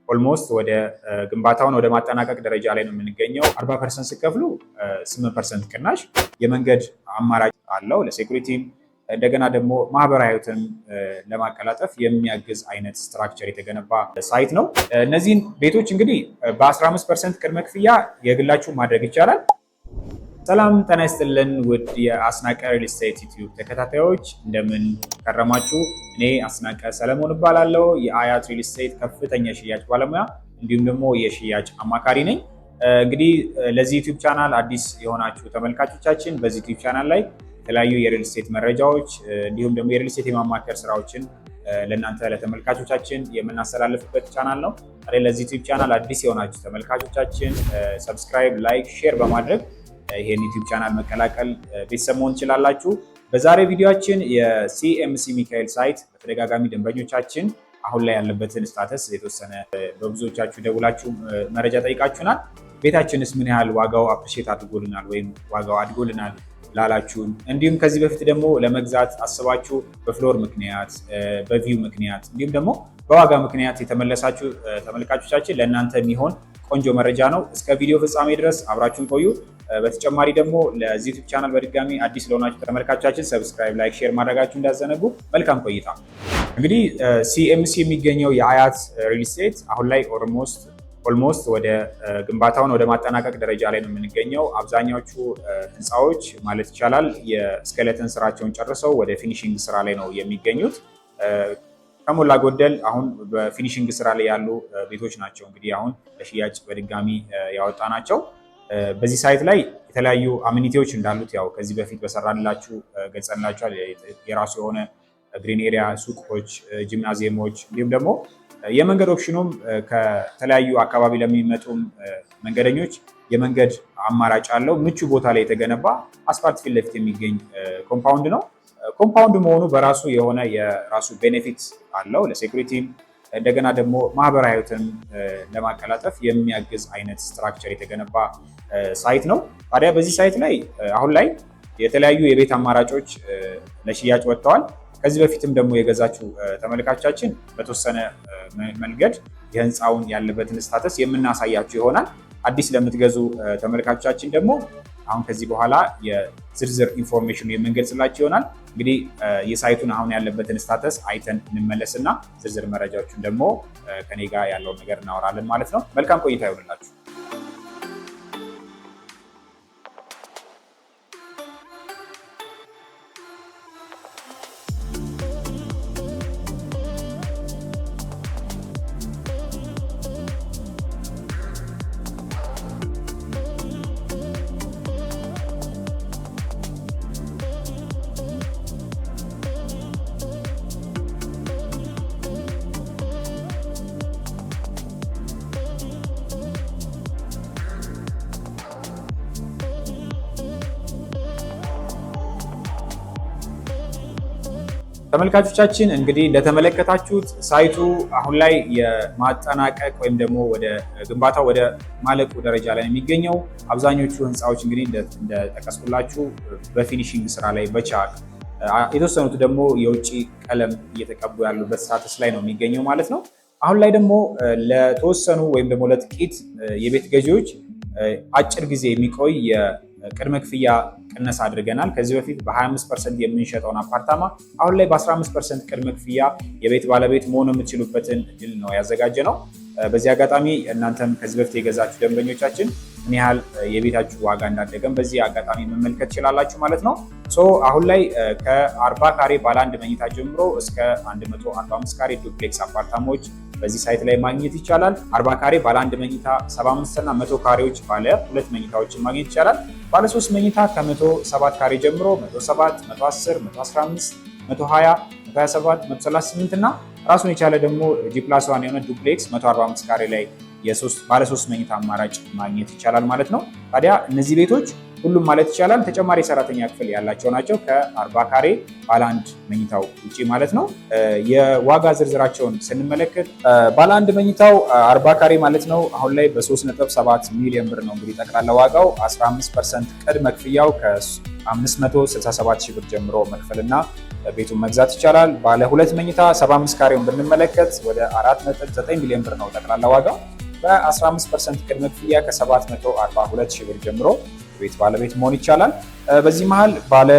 Almost ወደ ግንባታውን ወደ ማጠናቀቅ ደረጃ ላይ ነው የምንገኘው። 40% ስትከፍሉ 8% ቅናሽ፣ የመንገድ አማራጭ አለው ለ security ም እንደገና ደግሞ ማህበራዊ ህይወትን ለማቀላጠፍ የሚያግዝ አይነት structure የተገነባ site ነው። እነዚህን ቤቶች እንግዲህ በ15% ቅድመ ክፍያ የግላችሁ ማድረግ ይቻላል። ሰላም ጤና ይስጥልን ውድ የአስናቀ ሪል ስቴት ዩቲዩብ ተከታታዮች፣ እንደምን ከረማችሁ? እኔ አስናቀ ሰለሞን እባላለሁ። የአያት ሪል ስቴት ከፍተኛ የሽያጭ ባለሙያ እንዲሁም ደግሞ የሽያጭ አማካሪ ነኝ። እንግዲህ ለዚህ ዩቲዩብ ቻናል አዲስ የሆናችሁ ተመልካቾቻችን፣ በዚህ ዩቲዩብ ቻናል ላይ የተለያዩ የሪል ስቴት መረጃዎች እንዲሁም ደግሞ የሪል ስቴት የማማከር ስራዎችን ለእናንተ ለተመልካቾቻችን የምናስተላልፍበት ቻናል ነው። ታዲያ ለዚህ ዩቲዩብ ቻናል አዲስ የሆናችሁ ተመልካቾቻችን subscribe፣ like፣ share በማድረግ ይሄን ዩቲዩብ ቻናል መቀላቀል፣ ቤተሰብ መሆን ትችላላችሁ። በዛሬ ቪዲዮአችን የሲኤምሲ ሚካኤል site በተደጋጋሚ ደንበኞቻችን አሁን ላይ ያለበትን status የተወሰነ በብዙዎቻችሁ ደውላችሁ መረጃ ጠይቃችሁናል። ቤታችንስ ምን ያህል ዋጋው appreciate አድርጎልናል ወይም ዋጋው አድጎልናል ላላችሁን፣ እንዲሁም ከዚህ በፊት ደግሞ ለመግዛት አስባችሁ በ floor ምክንያት፣ በ view ምክንያት እንዲሁም ደግሞ በዋጋ ምክንያት የተመለሳችሁ ተመልካቾቻችን ለእናንተ የሚሆን ቆንጆ መረጃ ነው። እስከ ቪዲዮ ፍጻሜ ድረስ አብራችሁን ቆዩ። በተጨማሪ ደግሞ ለዚህ ዩቲዩብ ቻናል በድጋሚ አዲስ ለሆናችሁ ተመልካቾቻችን subscribe፣ like፣ share ማድረጋችሁ እንዳትዘነጉ። መልካም ቆይታ። እንግዲህ ሲኤምሲ የሚገኘው የአያት ሪል ስቴት አሁን ላይ almost ወደ ግንባታውን ወደ ማጠናቀቅ ደረጃ ላይ ነው የምንገኘው። አብዛኛዎቹ ህንፃዎች ማለት ይቻላል የ skeleton ስራቸውን ጨርሰው ወደ finishing ስራ ላይ ነው የሚገኙት። ከሞላ ጎደል አሁን በ finishing ስራ ላይ ያሉ ቤቶች ናቸው እንግዲህ አሁን ለሽያጭ በድጋሚ ያወጣናቸው። በዚህ site ላይ የተለያዩ amenity ዎች እንዳሉት ያው ከዚህ በፊት በሰራንላችሁ ገልጸንላችኋል። የራሱ የሆነ green area፣ ሱቆች፣ ጂምናዚየሞች እንዲሁም ደግሞ የመንገድ option ኑም ከተለያዩ አካባቢ ለሚመጡም መንገደኞች የመንገድ አማራጭ አለው። ምቹ ቦታ ላይ የተገነባ፣ አስፋልት ፊት ለፊት የሚገኝ compound ነው። Compound መሆኑ በራሱ የሆነ የራሱ benefit አለው፣ ለ security ም እንደገና ደግሞ ማህበራዊ ህይወትን ለማቀላጠፍ የሚያግዝ አይነት structure የተገነባ site ነው። ታዲያ በዚህ site ላይ አሁን ላይ የተለያዩ የቤት አማራጮች ለሽያጭ ወጥተዋል። ከዚህ በፊትም ደግሞ የገዛችሁ ተመልካቾቻችን በተወሰነ መንገድ የህንፃውን ያለበትን status የምናሳያችሁ ይሆናል። አዲስ ለምትገዙ ተመልካቾቻችን ደግሞ አሁን ከዚህ በኋላ የዝርዝር information ኑ የምንገልጽላችሁ ይሆናል። እንግዲህ የ site ኡን አሁን ያለበትን status አይተን እንመለስና ዝርዝር መረጃዎችን ደግሞ ከኔ ጋር ያለውን ነገር እናወራለን ማለት ነው። መልካም ቆይታ ይሆንላችሁ። ተመልካቾቻችን፣ እንግዲህ እንደተመለከታችሁት site ኡ አሁን ላይ የማጠናቀቅ ወይም ደግሞ ወደ ግንባታው ወደ ማለቁ ደረጃ ላይ የሚገኘው። አብዛኞቹ ህንፃዎች እንግዲህ እንደጠቀስኩላችሁ በ finishing ስራ ላይ፣ በቻክ፣ የተወሰኑት ደግሞ የውጭ ቀለም እየተቀቡ ያሉበት status ላይ ነው የሚገኘው ማለት ነው። አሁን ላይ ደግሞ ለተወሰኑ ወይም ደግሞ ለጥቂት የቤት ገዢዎች አጭር ጊዜ የሚቆይ የቅድመ ክፍያ ቅነሳ አድርገናል። ከዚህ በፊት በ25% የምንሸጠውን አፓርታማ አሁን ላይ በ15% ቅድመ ክፍያ የቤት ባለቤት መሆን የምትችሉበትን እድል ነው ያዘጋጀነው። በዚህ አጋጣሚ እናንተም ከዚህ በፊት የገዛችሁ ደንበኞቻችን ምን ያህል የቤታችሁ ዋጋ እንዳደገም በዚህ አጋጣሚ መመልከት ትችላላችሁ ማለት ነው። So አሁን ላይ ከ40 ካሬ ባለ አንድ መኝታ ጀምሮ እስከ 145 ካሬ duplex አፓርታማዎች በዚህ site ላይ ማግኘት ይቻላል። 40 ካሬ ባለ አንድ መኝታ፣ 75 እና 100 ካሬዎች ባለ ሁለት መኝታዎችን ማግኘት ይቻላል። ባለ ሶስት መኝታ ከ107 ካሬ ጀምሮ 107፣ 110፣ 115፣ 120፣ 127፣ 138 እና ራሱን የቻለ ደግሞ G+1 የሆነ duplex 145 ካሬ ላይ ባለ ሶስት መኝታ አማራጭ ማግኘት ይቻላል ማለት ነው። ታዲያ እነዚህ ቤቶች ሁሉም ማለት ይቻላል ተጨማሪ የሰራተኛ ክፍል ያላቸው ናቸው፣ ከ40 ካሬ ባለ አንድ መኝታው ውጪ ማለት ነው። የዋጋ ዝርዝራቸውን ስንመለከት ባለ አንድ መኝታው 40 ካሬ ማለት ነው አሁን ላይ በ3.7 ሚሊዮን ብር ነው እንግዲህ ጠቅላላ ዋጋው። 15% ቅድመ ክፍያው ከ567 ሺህ ብር ጀምሮ መክፈልና ቤቱን መግዛት ይቻላል። ባለ ሁለት መኝታ 75 ካሬውን ብንመለከት ወደ 4.9 ሚሊዮን ብር ነው ጠቅላላ ዋጋው። በ15% ቅድመ ክፍያ ከ742 ሺህ ብር ጀምሮ ቤት ባለቤት መሆን ይቻላል። በዚህ መሀል ባለ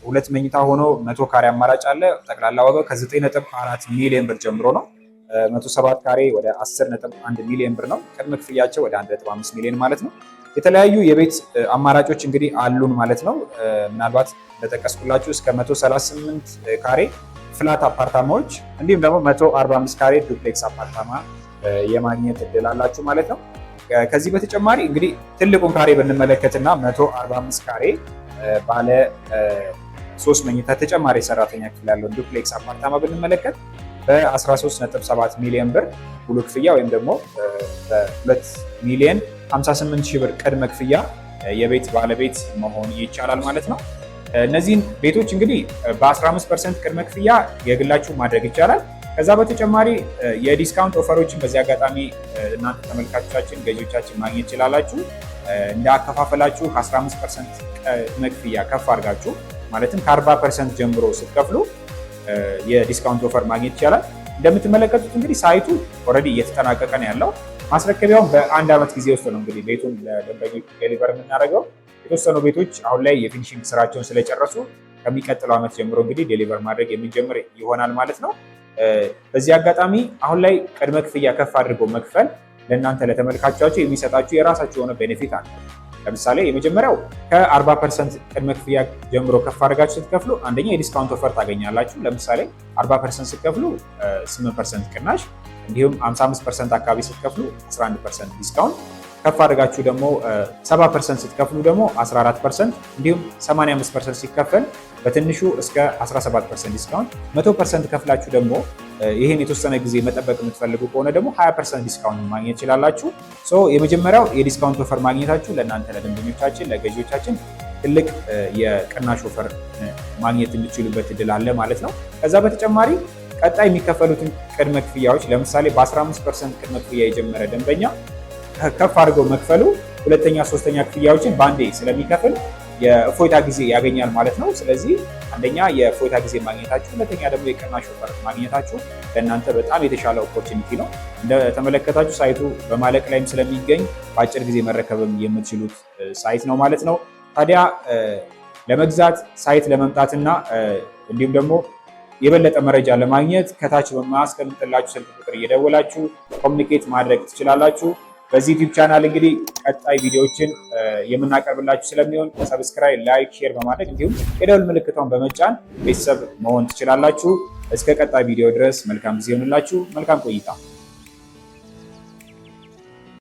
ሁለት መኝታ ሆኖ 100 ካሬ አማራጭ አለ። ጠቅላላ ዋጋው ከ9.4 ሚሊዮን ብር ጀምሮ ነው። 107 ካሬ ወደ 10.1 ሚሊዮን ብር ነው። ቅድመ ክፍያቸው ወደ 1.5 ሚሊዮን ማለት ነው። የተለያዩ የቤት አማራጮች እንግዲህ አሉን ማለት ነው። ምናልባት እንደጠቀስኩላችሁ እስከ 138 ካሬ flat አፓርታማዎች እንዲሁም ደግሞ 145 ካሬ duplex አፓርታማ የማግኘት እድል አላችሁ ማለት ነው። ከዚህ በተጨማሪ እንግዲህ ትልቁን ካሬ ብንመለከትና 145 ካሬ ባለ ሶስት መኝታ ተጨማሪ ሰራተኛ ክፍል ያለውን duplex አፓርታማ ብንመለከት በ13.7 ሚሊዮን ብር ሙሉ ክፍያ ወይም ደግሞ በ2 ሚሊዮን 58 ሺህ ብር ቅድመ ክፍያ የቤት ባለቤት መሆን ይቻላል ማለት ነው። እነዚህን ቤቶች እንግዲህ በ15% ቅድመ ክፍያ የግላችሁ ማድረግ ይቻላል። ከዛ በተጨማሪ የ discount offer ኦችን በዚህ አጋጣሚ እናንተ ተመልካቾቻችን፣ ገዢዎቻችን ማግኘት ይችላላችሁ። እንደ አከፋፈላችሁ ከ15% ቅድመ ክፍያ ከፍ አድርጋችሁ ማለትም ከ40% ጀምሮ ስትከፍሉ የ discount offer ማግኘት ይቻላል። እንደምትመለከቱት እንግዲህ site ኡ already እየተጠናቀቀ ነው ያለው። ማስረከቢያውን በአንድ ዓመት ጊዜ ውስጥ ነው እንግዲህ ቤቱን ለደንበኞች deliver የምናደርገው። የተወሰኑ ቤቶች አሁን ላይ የ finishing ስራቸውን ስለጨረሱ ከሚቀጥለው ዓመት ጀምሮ እንግዲህ deliver ማድረግ የምንጀምር ይሆናል ማለት ነው። በዚህ አጋጣሚ አሁን ላይ ቅድመ ክፍያ ከፍ አድርጎ መክፈል ለእናንተ ለተመልካቾቻችሁ የሚሰጣችሁ የራሳችሁ የሆነ benefit አለ። ለምሳሌ የመጀመሪያው ከ40% ቅድመ ክፍያ ጀምሮ ከፍ አድርጋችሁ ስትከፍሉ አንደኛ የ discount offer ታገኛላችሁ። ለምሳሌ 40% ስትከፍሉ 8% ቅናሽ፣ እንዲሁም 55% አካባቢ ስትከፍሉ 11% discount፣ ከፍ አድርጋችሁ ደግሞ 70% ስትከፍሉ ደግሞ 14%፣ እንዲሁም 85% ሲከፈል በትንሹ እስከ 17% discount፣ 100% ከፍላችሁ ደግሞ ይህን የተወሰነ ጊዜ መጠበቅ የምትፈልጉ ከሆነ ደግሞ 20% discount ማግኘት ይችላላችሁ። So የመጀመሪያው የ discount offer ማግኘታችሁ ለእናንተ ለደንበኞቻችን፣ ለገዢዎቻችን ትልቅ የቅናሽ offer ማግኘት የምትችሉበት እድል አለ ማለት ነው። ከዛ በተጨማሪ ቀጣይ የሚከፈሉትን ቅድመ ክፍያዎች ለምሳሌ በ15% ቅድመ ክፍያ የጀመረ ደንበኛ ከፍ አድርገው መክፈሉ ሁለተኛ፣ ሶስተኛ ክፍያዎችን በአንዴ ስለሚከፍል የእፎይታ ጊዜ ያገኛል ማለት ነው። ስለዚህ አንደኛ የእፎይታ ጊዜ ማግኘታችሁ፣ ሁለተኛ ደግሞ የቅናሽ offer ማግኘታችሁ ለእናንተ በጣም የተሻለ opportunity ነው። እንደተመለከታችሁ site ኡ በማለቅ ላይም ስለሚገኝ በአጭር ጊዜ መረከብም የምትችሉት site ነው ማለት ነው። ታዲያ ለመግዛት site ለመምጣትና እንዲሁም ደግሞ የበለጠ መረጃ ለማግኘት ከታች በማስቀምጥላችሁ ስልክ ቁጥር እየደወላችሁ communicate ማድረግ ትችላላችሁ። በዚህ ዩቲዩብ ቻናል እንግዲህ ቀጣይ ቪዲዮዎችን የምናቀርብላችሁ ስለሚሆን subscribe፣ like፣ share በማድረግ እንዲሁም የደወል ምልክቷን በመጫን ቤተሰብ መሆን ትችላላችሁ። እስከ ቀጣይ ቪዲዮ ድረስ መልካም ጊዜ ይሆንላችሁ። መልካም ቆይታ።